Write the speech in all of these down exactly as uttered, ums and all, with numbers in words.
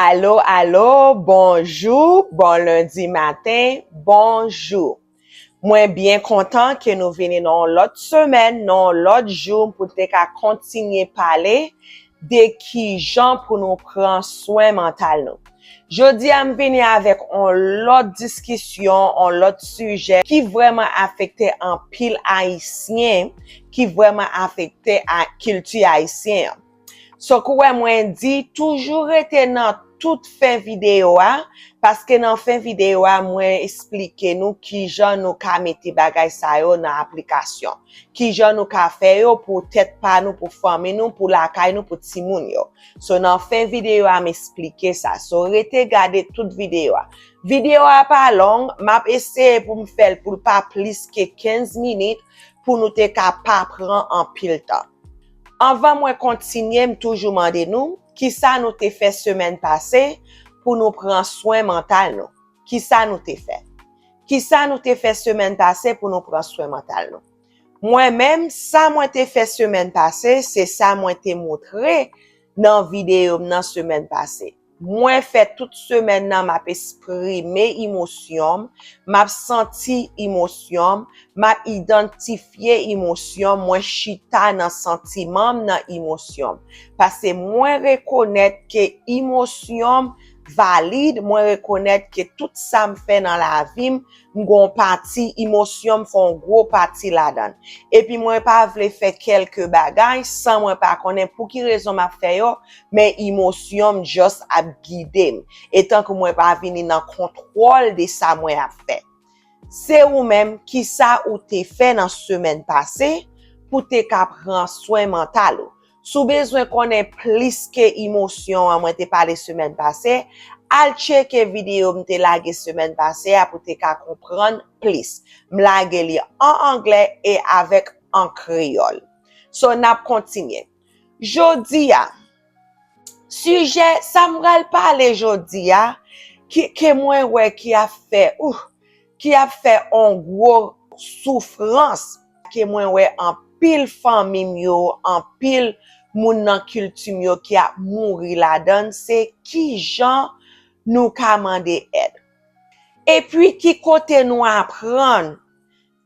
Alo, alo, bonjou, bon lendi maten, bonjou. Mwen byen kontan ke nou vini nan yon lòt semèn, nan yon lòt jou pou te ka kontinye pale de kijan pou nou pran swen mantal nou. Jodi a m vini avèk yon lòt diskisyon, yon lòt sijè ki vrèman afekte anpil Ayisyen, ki vrèman afekte a kilti ayisyen an. So, kou wè mwen di, toujou rete nan tout fen videyo a, paske nan fen videyo a, mwen esplike nou kijan nou ka mete bagay sa yo nan aplikasyon, kijan nou ka fè yo pou tèt pa nou, pou fanmi nou, pou lakay nou, pou timoun yo. So, nan fen videyo a, m esplike sa. So, rete gade tout videyo a. Videyo a pa long, m ap eseye pou m fè l pou l pa plis ke kenz minit, pou nou te ka pa pran anpil tan. Anvan mwen kontinye, m toujou mande nou, kisa nou te fè semèn pase pou nou pran swen mantal nou? Kisa nou te fè? Kisa nou te fè semèn pase pou nou pran swen mantal nou? Mwen menm, sa mwen te fè semèn pase, se sa mwen te montre nan videyo m nan semèn pase. Mwen fè tout semèn nan, m ap eksprime emosyon m, m ap santi emosyon m, m ap idantifye emosyon m, mwen chita nan santiman m, nan emosyon m. Paske mwen rekonèt ke emosyon m valid, mwen rekonèt ke tout sa m fè nan lavi m, m gon pati emosyon m fè yon gwo pati ladan l. Epi mwen pa vle fè kèlke bagay san mwen pa konnen pou ki rezon m ap fè yo, men emosyon m just ap gide m. Etanke mwen pa vini nan kontwòl de sa mwen ap fè. Se ou menm, kisa ou te fè nan semèn pase pou te ka pran swen mantal ou? Si w bezwen konnen plis ke emosyon an mwen te pale semèn pase, al tcheke videyo m te lage semèn pase a pou te ka konprann plis. M lage li an anglè e avèk an kreyòl. So, n ap kontinye. Jodi a, sijè sa m pral pale jodi a, ki, ke mwen wè ki ap fè, uh, ki ap fè on gwo soufrans, ke mwen wè anpil fanmi m yo, anpil moun nan kilti m yo ki ap mouri ladan l, se kijan nou ka mande èd. Epi ki kote nou aprann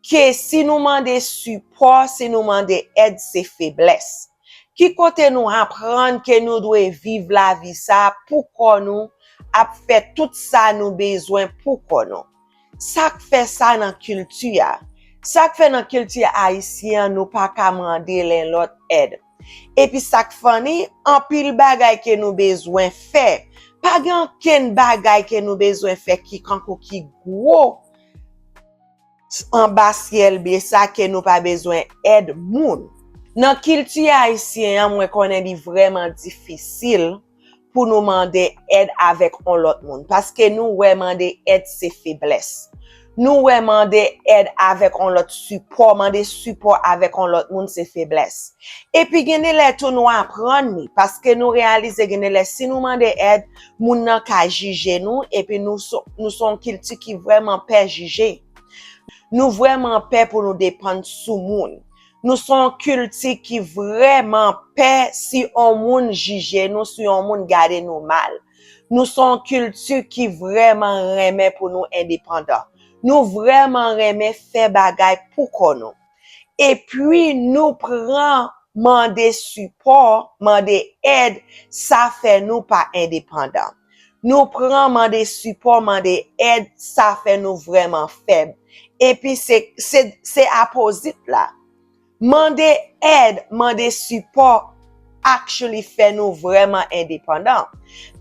ke si nou mande sipò, si nou mande èd, se feblès? Ki kote nou aprann ke nou dwe viv lavi sa pou kò nou, ap fè tout sa nou bezwen pou kò nou? Sa k fè sa nan kilti a? Sa k fè nan kilti ayisyen an, nou pa ka mande len lòt èd? Epi sa k funny, anpil bagay ke nou bezwen fè, pa gen okenn bagay ke nou bezwen fè ki kankou ki gwo anba syèl byen sa ke nou pa bezwen èd moun. Nan kilti ayisyen an, mwen konnen li vrèman difisil pou nou mande èd avèk on lòt moun, paske nou wè mande èd se feblès. Nou wè mande èd avèk on lòt sipò, mande sipò avèk on lòt moun se feblès. Epi gen de lè tou nou aprann li, paske nou reyalize gen de lè si nou mande èd, moun nan ka jije nou, epi nou se, nou se yon kilti ki vrèman pè jije. Nou vrèman pè pou nou depann sou moun. Nou se yon kilti ki vrèman pè si yon moun jije nou, si yon moun gade nou mal. Nou se yon kilti ki vrèman renmen pou nou endepandan. Nou vrèman renmen fè bagay pou kò nou. Epi nou pran mande sipò, mande èd, sa fè nou pa endepandan. Nou pran mande sipò, mande èd, sa fè nou vrèman fèb. Epi se, se, se apozit la. Mande èd, mande sipò actually fè nou vrèman endepandan.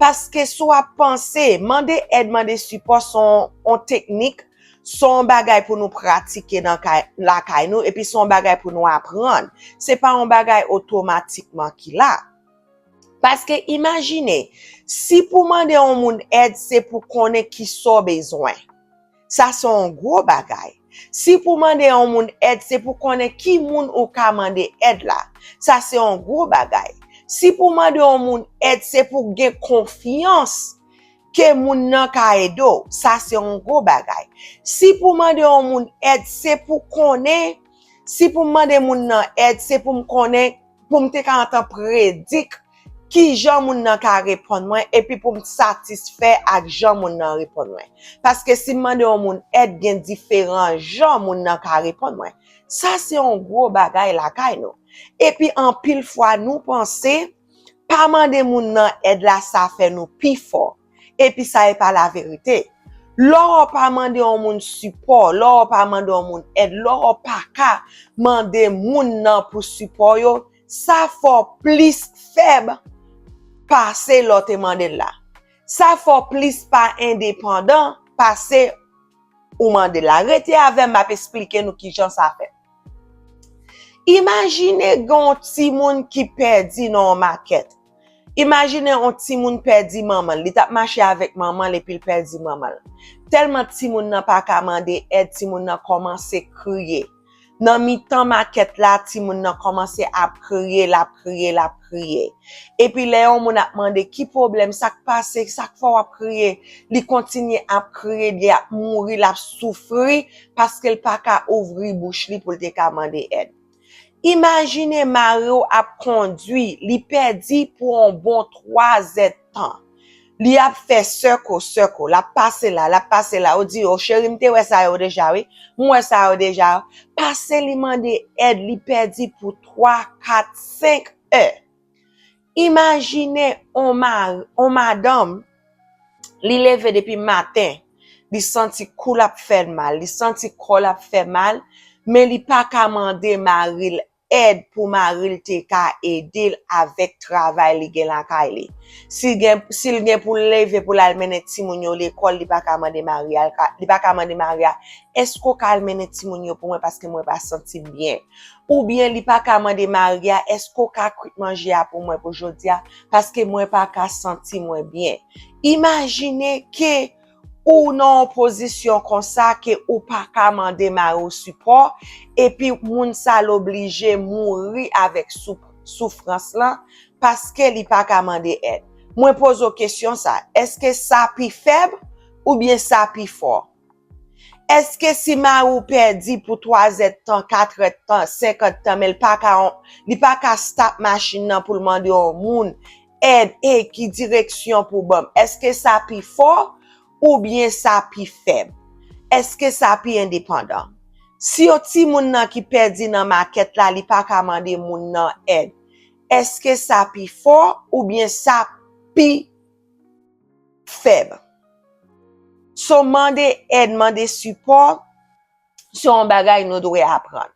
Paske si w ap panse, mande èd, mande sipò se yon, yon teknik, se yon bagay pou nou pratike nan kay, lakay nou, epi se yon bagay pou nou aprann. Se pa yon bagay otomatikman ki la. Paske imajine, si pou mande yon moun èd, se pou konnen kisa w bezwen. Sa se yon gwo bagay. Si pou mande yon moun èd, se pou konnen ki moun ou ka mande èd la. Sa se yon gwo bagay. Si pou mande yon moun èd, se pou gen konfyans ke moun nan ka ede w. Sa se yon gwo bagay. Si pou mande yon moun èd, se pou konnen, si pou m mande moun nan èd, se pou m konnen, pou m te ka antan predik ki jan moun nan ka reponn mwen, epi pou m satisfè ak jan moun nan reponn mwen. Paske si m mande yon moun èd, gen diferan jan moun nan ka reponn mwen. Sa se yon gwo bagay lakay nou. Epi anpil fwa nou panse, pa mande moun nan èd la, sa fè nou pi fò. Epi sa e pa laverite. Lè w pa mande yon moun sipò, lè w pa mande yon moun èd, lè w pa ka mande moun nan pou sipò yo, sa fè w plis fèb pase lè w te mande l la. Sa fè w plis pa endepandan pase ou mande l la. Rete avè m, m ap esplike nou kijan sa fèt. Imajine gen yon timoun ki pèdi nan yon makèt. Imajine yon timoun pèdi manman l. Li t ap mache avèk manman l epi l pèdi manman l. Tèlman timoun nan pa ka mande èd, timoun nan kòmanse kriye. Nan mitan makèt la, timoun nan kòmanse ap kriye, l ap kriye, l ap kriye. Epi lè yon moun ap mande, "Ki pwoblèm? Sa k pase? Sa k fè w ap kriye?" Li kontinye ap kriye, li ap mouri, l ap soufri, paske l pa ka ouvri bouch li pou l te ka mande èd. Imajine mari w ap kondui, li pèdi pou yon bon twa zèdtan. Li ap fè sèko, sèko, l ap pase la, l ap pase la. Ou di, "O cheri, m te wè sa yo deja, wi. M wè sa yo deja." Pase li mande èd, li pèdi pou twa, kat, senk è. Imajine on mari, on madanm, li leve depi maten, li santi kou l ap fè l mal, li santi kò l ap fè mal, men li pa ka mande mari l èd pou mari l te ka ede l avèk travay li gen lakay li. Si gen, si l gen pou l leve pou l al mennen timoun yo lekòl, li pa ka mande mari a, li pa ka mande mari a, "Èske w ka al mennen timoun yo pou mwen paske mwen pa santi m byen?" Oubyen li pa ka mande mari a, "Èske w ka kwit manje a pou mwen pou jodi a? Paske mwen pa ka santi mwen byen." Imajine ke ou nan yon pozisyon konsa ke ou pa ka mande mari w sipò, epi moun sa l oblije mouri avèk sou-, soufrans lan paske li pa ka mande èd. Mwen poze w kesyon sa, èske sa pi fèb oubyen sa pi fò? Èske si mari w pèdi pou twa zèdtan, kat èdtan, senk èdtan, men l pa ka, li pa ka stop machin nan pou l mande yon moun èd, "E, ki direksyon pou ban m?" Èske sa pi fò oubyen sa pi fèb? Èske sa pi endepandan? Si yon timoun nan ki pèdi nan makèt la, li pa ka mande moun nan èd, èske sa pi fò oubyen sa pi fèb? So, mande èd, mande sipò, se yon bagay nou dwe aprann.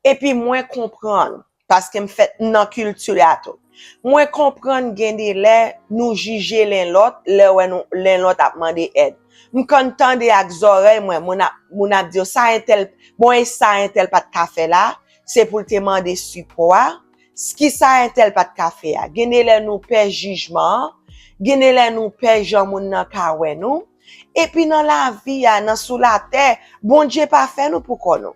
Epi mwen konprann, paske m fèt nan kilti a tou. Mwen konprann gen de lè nou jije len lòt, lè wè nou, len lòt ap mande èd. M konn tande ak zòrèy mwen, moun ap, moun ap di, "O, sa entèl, bon, e sa entèl pa t ka fè la, se pou l te mande sipò a." Ki sa entèl pa t ka fè a? Gen de lè nou pè jijman an, gen de lè nou pè jan moun nan ka wè nou. Epi nan lavi a, nan sou latè, Bondye pa fè nou pou kò nou.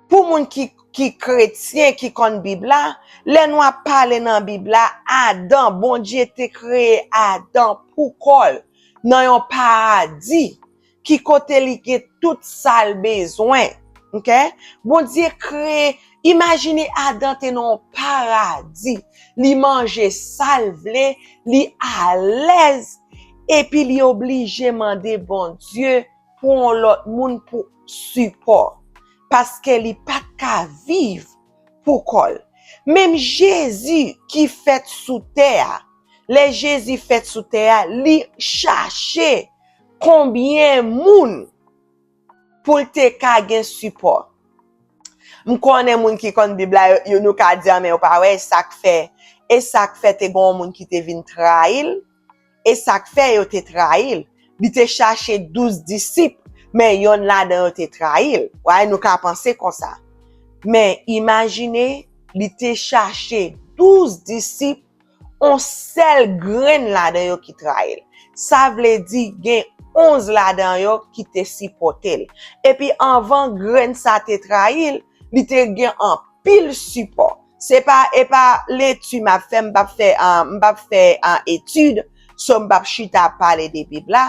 Pou moun ki, ki kretyen, ki konn Bib la, lè nou ap pale nan Bib la, Adan, Bondye te kreye Adan pou kò l, nan yon paradi, ki kote li gen tout sa l bezwen. Ok? Bondye kreye, imajine Adan te nan yon paradi. Li manje sa l vle, li alèz, epi li oblije mande Bondye pou yon lòt moun pou sipò. Paske li pa t ka viv pou kò l. Menm Jezi ki fèt sou tè a, lè Jezi fèt sou tè a, li chache konbyen moun pou l te ka gen sipò. M konnen moun ki konn Bib la, yo, yo, nou ka di, "A, men yo pa wè, e sa k fè, e sa k fè te gen yon moun ki te vin trayi l, e sa k fè yo te trayi l." Li te chache douz disip, men yonn ladan yo te trayi l. Wè, nou ka panse konsa. Men imajine, li te chache douz disip, on sèl grenn ladan yo ki trayi l. Sa vle di gen onz ladan yo ki te sipòte l. Epi anvan grenn sa te trayi l, li te gen anpil sipò. Se pa, e pa leti m ap fè, m p ap fè, ah, m p ap fè, ah, etid, so m p ap chita ap pale de Bib la,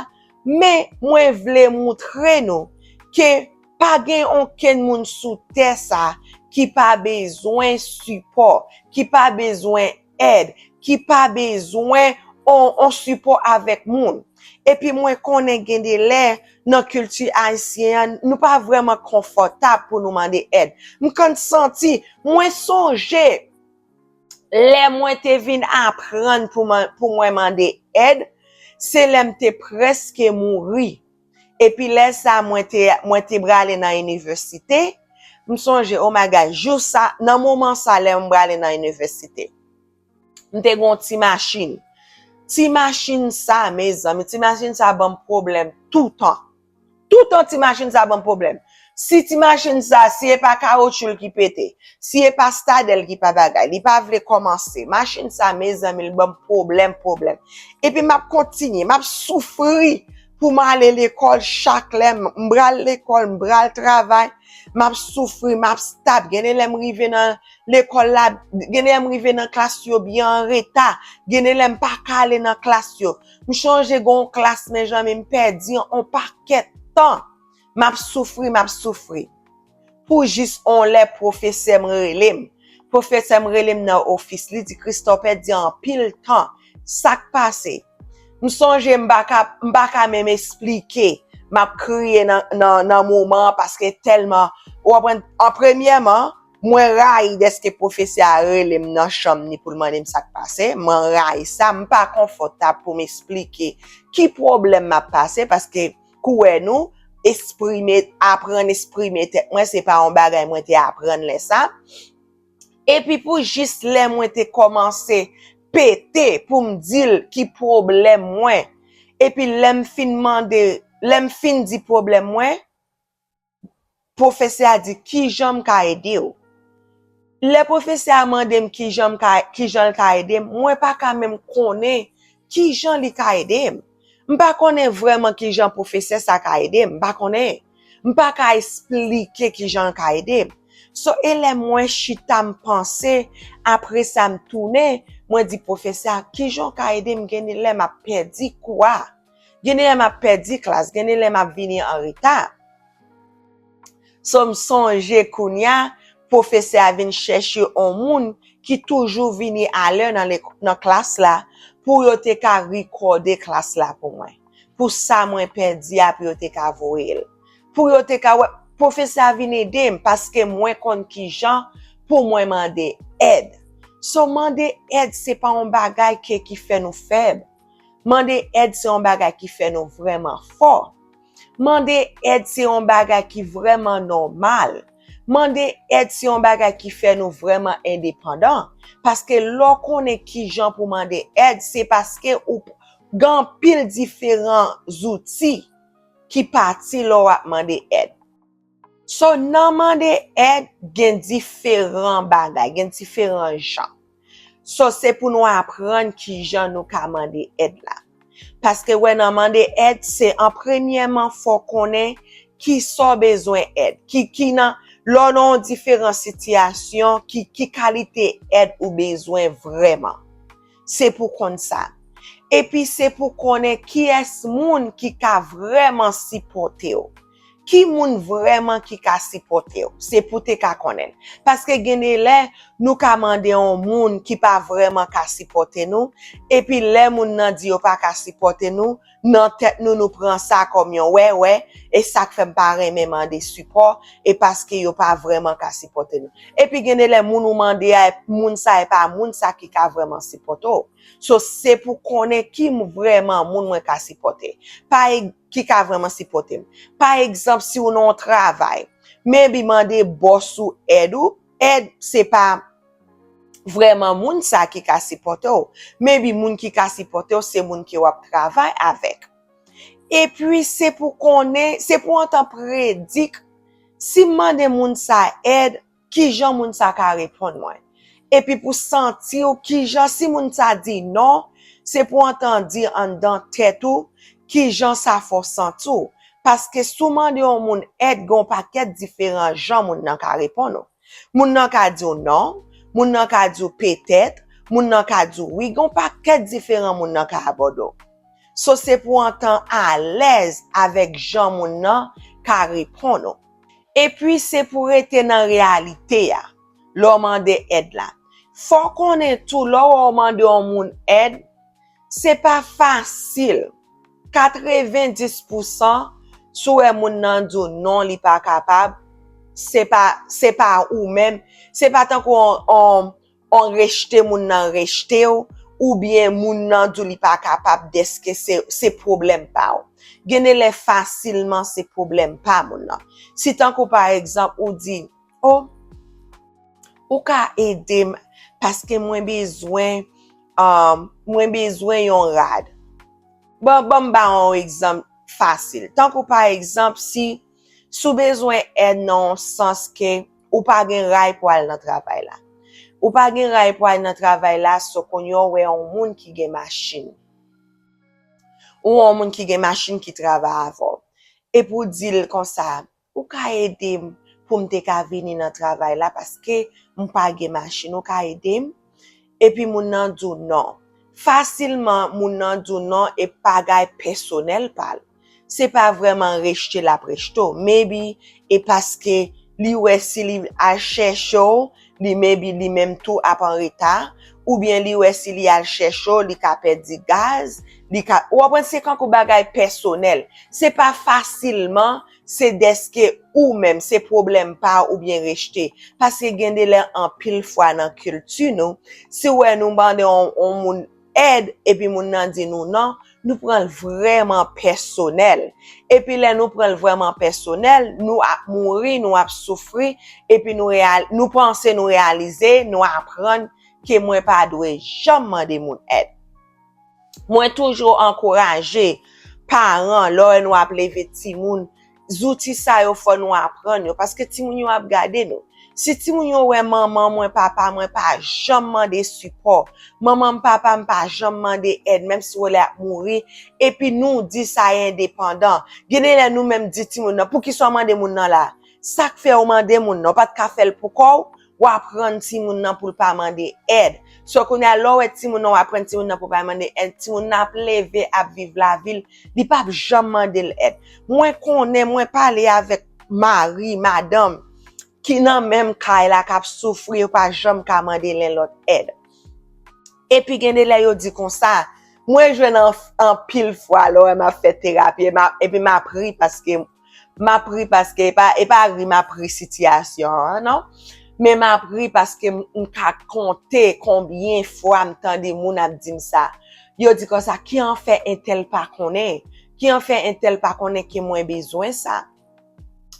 men mwen vle moutre nou ke pa gen okenn moun sou tè sa ki pa bezwen sipò, ki pa bezwen èd, ki pa bezwen on, on sipò avèk moun. Epi mwen konnen gen de lè nan kilti ayisyen an, nou pa vrèman konfòtab pou nou mande èd. M konn santi, mwen sonje lè mwen te vin aprann pou mwen, pou mwen mande èd, se lè m te prèske mouri. Epi lè sa, mwen te, mwen te prale nan inivèsite. M sonje, oh my God, jou sa, nan moman sa, lè m prale nan inivèsite, m te gen yon ti machin. Ti machin sa, mezanmi, ti machin sa ban m pwoblèm toutan. Toutan ti machin sa ban m pwoblèm. Si ti machin sa, si e pa kawotchou l ki pete, si e pa stadè l ki pa bagay, li pa vle kòmanse. Machin sa, mezanmi, l ban m pwoblèm, pwoblèm. Epi m ap kontinye, m ap soufri pou m ale lekòl chak lè. M, m pral lekòl, m pral travay, m ap soufri, m ap stap. Gen de lè m rive nan lekòl la, gen de lè m rive nan klas yo byen an reta, gen de lè m pa ka ale nan klas yo. M sonje gen yon klas, mezanmi, m pèdi yon pakèt tan. M ap soufri, m ap soufri. Pou jis yon lè pwofesè m rele m. Pwofesè m rele m nan ofis, li di, Christophe, pèdi anpil tan. Sa k pase? M sonje m pa ka, m pa ka menm esplike. M ap kriye nan, nan, nan moman an paske tèlman, w konprann, an premyèman, mwen rayi dèske pwofesè a rele m nan chanm ni pou l mande m sa k pase. Mwen rayi sa, m pa konfòtab pou m esplike ki pwoblèm m ap pase paske kouwè nou, esprime, aprann esprime tèt mwen, se pa yon bagay mwen te aprann lè sa. Epi pou jis lè mwen te kòmanse pete pou m di l ki pwoblèm mwen. Epi lè m fin mande, lè m fin di pwoblèm mwen, pwofesè a di, "Kijan m ka ede w?" Lè pwofesè a mande m kijan m ka, kijan l ka ede m, mwen pa ka menm konnen kijan li ka ede m. M pa konnen vrèman kijan pwofesè sa ka ede m, m pa konnen. M pa ka esplike kijan l ka ede m. So, e lè mwen chita, m panse, apre sa m tounen, mwen di pwofesè a, "Kijan w ka ede m?" Gen de lè m ap pèdi kou a. Gen de lè m ap pèdi klas, gen de lè m ap vini an reta. So, m sonje kounye a, pwofesè a vin chèche yon moun ki toujou vini alè nan lek-, nan klas la pou yo te ka rekòde klas la pou mwen. Pou sa mwen pèdi a, pou yo te ka voye l. Pou yo te ka wè, pwofesè a vin ede m paske mwen konn kijan pou mwen mande èd. So, mande èd se pa yon bagay ke ki fè nou fèb. Mande èd se yon bagay ki fè nou vrèman fò. Mande èd se yon bagay ki vrèman nòmal. Mande èd se yon bagay ki fè nou vrèman endepandan. Paske lè w konnen kijan pou mande èd, se paske ou p-, gen anpil diferan zouti ki pati lè w ap mande èd. So, nan mande èd, gen diferan bagay, gen diferan jan. So, se pou nou aprann kijan nou ka mande èd la. Paske, wè, nan mande èd, se an premyèman, fò w konnen kisa w bezwen èd, ki, ki nan, lè w nan yon diferan sitiyasyon, ki, ki kalite èd ou bezwen vrèman. Se pou konn sa. Epi, se pou konnen kiyès moun ki ka vrèman sipòte w. Ki moun vrèman ki ka sipòte w? Se pou te ka konnen. Paske gen de lè, nou ka mande yon moun ki pa vrèman ka sipòte nou, epi lè moun nan di yo pa ka sipòte nou, nan tèt nou, nou pran sa kòm yon wè, wè, e sa k fè m pa renmen mande sipò, e paske yo pa vrèman ka sipòte nou. Epi gen de lè, moun ou mande a, moun sa e pa moun sa ki ka vrèman sipòte w. So, se pou konnen ki m-, vrèman moun mwen ka sipòte. Pa e-, ki ka vrèman sipòte m. Pa egzanp, si w nan yon travay, maybe mande bòs ou èd ou, èd se pa vrèman moun sa ki ka sipòte w. Maybe moun ki ka sipòte w, se moun ke w ap travay avèk. Epi, se pou konnen, se pou antan predik, si m mande moun sa èd, kijan moun sa ka reponn mwen. Epi pou santi w kijan, si moun sa di non, se pou antan di anndan tèt ou kijan sa fè w santi w. Paske si w mande yon moun èd, gen yon pakèt diferan jan moun nan ka reponn ou. Moun nan ka di w non, moun nan ka di w petèt, moun nan ka di w wi, gen yon pakèt diferan moun nan ka abòde w. So, se pou antan alèz avèk jan moun nan ka reponn ou. Epi, se pou rete nan reyalite a, lè w mande èd la. Fò w konnen tou, lè w wè w mande yon moun èd, se pa fasil. Katrevendis pousan, si w wè moun nan di w non, li pa kapab, se pa, se pa ou menm, se pa tankou on, on, on rejte moun nan rejte w, oubyen moun nan di w li pa kapab dèske se, se pwoblèm pa w. Gen de lè fasilman se pwoblèm pa moun nan. Si tankou pa egzanp ou di, o, ou ka ede m paske mwen bezwen, um, mwen bezwen yon rad. Bon, ban m ba yon egzanp fasil. Tankou pa egzanp, si, si w bezwen èd nan yon sans ke ou pa gen ray pou al nan travay la. Ou pa gen ray pou al nan travay la, so kounye a w wè yon moun ki gen machin. Ou wè yon moun ki gen machin ki travay avè w. Epi w di l konsa, ou ka ede m pou m te ka vini nan travay la paske m pa gen machin, ou ka ede m? Epi moun nan di w non. Fasilman, moun nan di w non e bagay pèsonèl pa l. Se pa vrèman rejte l ap rejte w. Maybe e paske li wè si li al chèche w, li maybe li menm tou ap an reta, oubyen li wè si li al chèche w, li ka pèdi gaz, li ka, w konprann, se kankou bagay pèsonèl. Se pa fasilman, se dèske ou menm, se pwoblèm pa w oubyen rejte. Paske gen de lè anpil fwa nan kilti nou, si w wè nou mande yon, yon moun èd, epi moun nan di nou non, nou pran l vrèman pèsonèl. Epi lè nou pran l vrèman pèsonèl, nou ap mouri, nou ap soufri, epi nou reyal-, nou panse nou reyalize, nou aprann ke mwen pa dwe janm mande moun èd. Mwen toujou ankouraje paran, lè w wè nou ap leve timoun, zouti sa yo fò nou aprann yo, paske timoun yo ap gade nou. Si timoun yo wè manman mwen, papa mwen pa janm mande sipò, manman m, papa m pa janm mande èd, menm si w wè l ap mouri, epi nou di sa e endepandan. Gen de lè nou menm di timoun nan, poukisa w mande moun nan la? Sa k fè w mande moun nan? W pa t ka fè l pou kò w? W aprann timoun nan pou l pa mande èd. So, kounye a, lè w wè timoun nan, w aprann timoun nan pou l pa mande èd, timoun nan ap leve, ap viv lavi l, li p ap janm mande l èd. Mwen konnen, mwen pale avèk mari, madanm, ki nan menm kay la, k ap soufri, yo pa janm ka mande len lòt èd. Epi gen de lè yo di konsa, mwen jwenn an, anpil fwa lè w wè m ap fè terapi, e m ap, epi m ap ri paske, m ap ri paske e pa, e pa ri m ap ri sitiyasyon an, non. Men m ap ri paske m, m ka konte konbyen fwa m tande moun ap di m sa. Yo di konsa, ki an fè entèl pa konnen? Ki an fè entèl pa konnen ke mwen bezwen sa?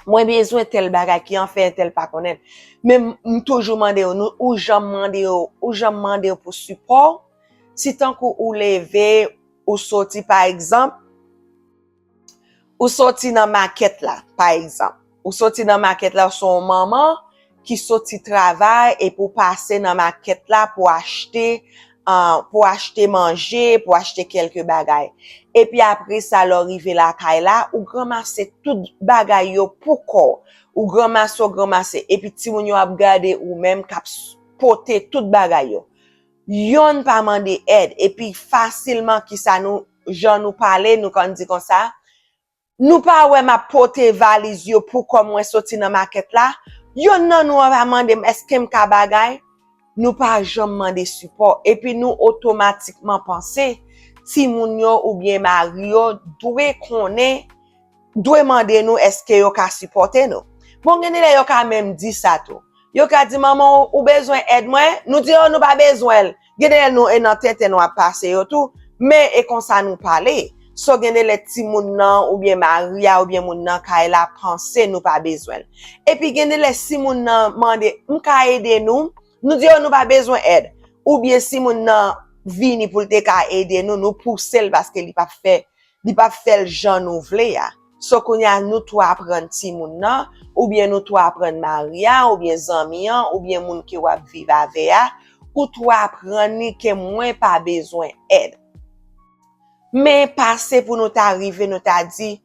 Mwen bezwen tèl bagay, ki an fè entèl pa konnen? Men m, m toujou mande yo, nou, ou janm mande yo, ou janm mande yo pou sipò? Si tankou ou leve, ou soti, pa egzanp, ou soti nan makèt la, pa egzanp. Ou soti nan makèt la, ou se yon manman ki soti travay epi ou pase nan makèt la pou achte, ah, pou achte manje, pou achte kèlke bagay. Epi apre sa, lè w rive lakay la, ou granmase tout bagay yo pou kò w. Ou granmase, ou granmase. Epi timoun yo ap gade ou menm k ap s-, pote tout bagay yo. Yonn pa mande èd. Epi fasilman, kisa nou, jan nou pale, nou konn di konsa, nou pa wè m ap pote valiz yo pou kò mwen soti nan makèt la? Yonn nan nou an pa mande m èske m ka bagay? Nou pa janm mande sipò. Epi nou otomatikman panse timoun yo oubyen mari yo dwe konnen, dwe mande nou èske yo ka sipòte nou. Bon, gen de lè yo ka menm di sa tou. Yo ka di, manman, ou, ou bezwen èd mwen? Nou di, o, nou pa bezwen l. Gen de lè nou, e nan tenten nou ap pase yo tou. Men e konsa nou pale. So, gen de lè timoun nan, oubyen mari a, oubyen moun nan kay la panse nou pa bezwen l. Epi gen de lè si moun nan mande, m ka ede nou? Nou di, o, nou pa bezwen èd. Oubyen si moun nan vini pou l te ka ede nou, nou pouse l paske li p ap fè, li p ap fè l jan nou vle a. So, kounye a, nou tou aprann timoun nan, oubyen nou tou aprann mari a, oubyen zanmi an, oubyen moun ke w ap viv avè a, ou tou aprann li ke mwen pa bezwen èd. Men pase pou nou ta rive, nou ta di,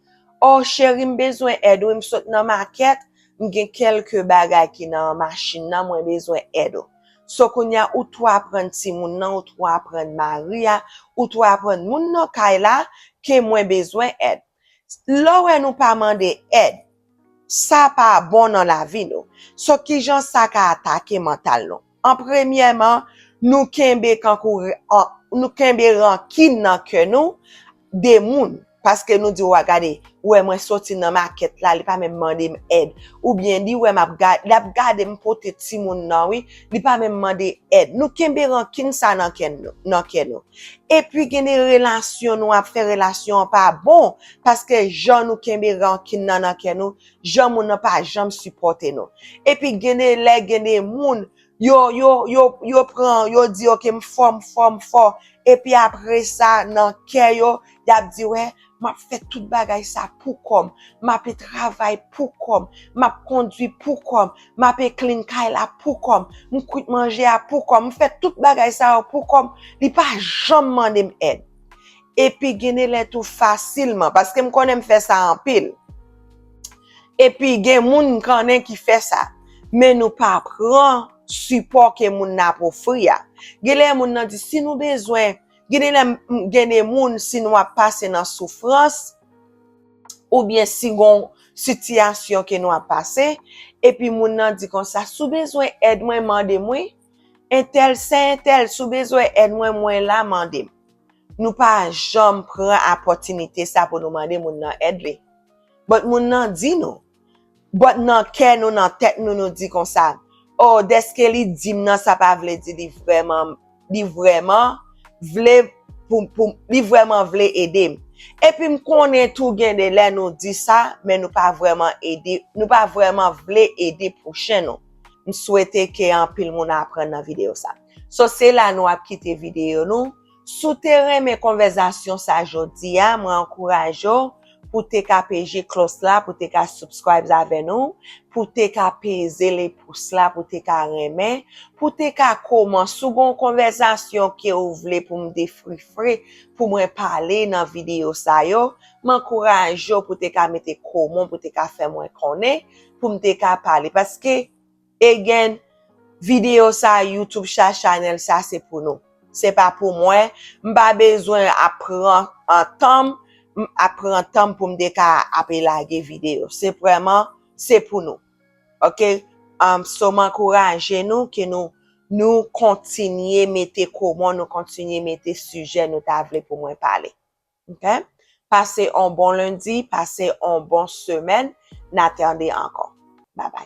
o, cheri, m bezwen èd, wi, m sot nan makèt, m gen kèlke bagay ki nan machin nan, mwen bezwen èd ou. So, kounye a, ou tou aprann timoun nan, ou tou aprann mari a, ou tou aprann moun nan kay la ke mwen bezwen èd. Lè w wè nou pa mande èd, sa pa bon nan lavi nou. So, kijan sa ka atake mantal nou? An premyèman, nou kenbe kankou, an, nou kenbe rankin nan kè nou de moun. Paske nou di, "Wa gade, ou wè mwen soti nan makèt la, li pa menm mande m èd." Oubyen li wè m ap gade, l ap gade m pote timoun nan, wi, li pa menm mande èd. Nou kenbe rankin sa nan kè nou, nan kè nou. Epi gen de relasyon nou ap fè, relasyon an pa bon, paske jan nou kenbe rankin nan nan kè nou, jan moun nan pa janm sipòte nou. Epi gen de lè, gen de moun, yo, yo, yo, yo pran, yo di, "Ok, m fò, m fò, m fò." Epi apre sa, nan kè yo, y ap di, "Wè, m ap fè tout bagay sa pou kò m. M ape travay pou kò m. M ap kondui pou kò m. M ape clean kay la pou kò m. M kwit manje a pou kò m. M fè tout bagay sa yo pou kò m." Li pa janm mande m èd. Epi gen de lè tou fasilman, paske m konnen m fè sa anpil. Epi gen moun m konnen ki fè sa, men nou pa pran sipò ke moun nan ap ofri a. Gen lè moun nan di, "Si nou bezwen," gen de lè m, m, gen de moun, si nou ap pase nan soufrans, oubyen si gon sitiyasyon ke nou ap pase, epi moun nan di konsa, "Si w bezwen èd mwen, mande m wi. Entèl, sè entèl, si w bezwen èd mwen, mwen la, mande m." Nou pa janm pran apòtinite sa pou nou mande moun nan èd li. But moun nan di nou. But nan kè nou, nan tèt nou, nou di konsa, "Oh, dèske li di m nan, sa pa vle di li vrèman, li vrèman vle pou, pou, li vrèman vle ede m." Epi m konnen tou gen de lè nou di sa, men nou pa vrèman ede, nou pa vrèman vle ede pwochen nou. M swete ke anpil moun aprann nan videyo sa. So, se la nou ap kite videyo nou. Si w te renmen konvèsasyon sa jodi a, mwen ankouraje w pou te ka peje klòch la, pou te ka subscribe avè nou, pou te ka peze le pous la, pou te ka renmen, pou te ka kòman. Si w gon konvèsasyon ke w vle pou m defrifre, pou mwen pale nan videyo sa yo, m ankouraje w pou te ka mete kòman, pou te ka fè mwen konnen, pou m te ka pale. Paske, again, videyo sa, YouTube sa, chanèl sa, se pou nou. Se pa pou mwen. M pa bezwen ap pran, an, tan m, m ap pran tan m pou m te ka ape lage videyo. Se vrèman, se pou nou. Ok? Um, so, m ankouraje nou ke nou, nou kontinye mete kòman, nou kontinye mete sijè nou ta vle pou mwen pale. Ok? Pase on bon lendi, pase on bon semèn. N a tande ankò. Babay.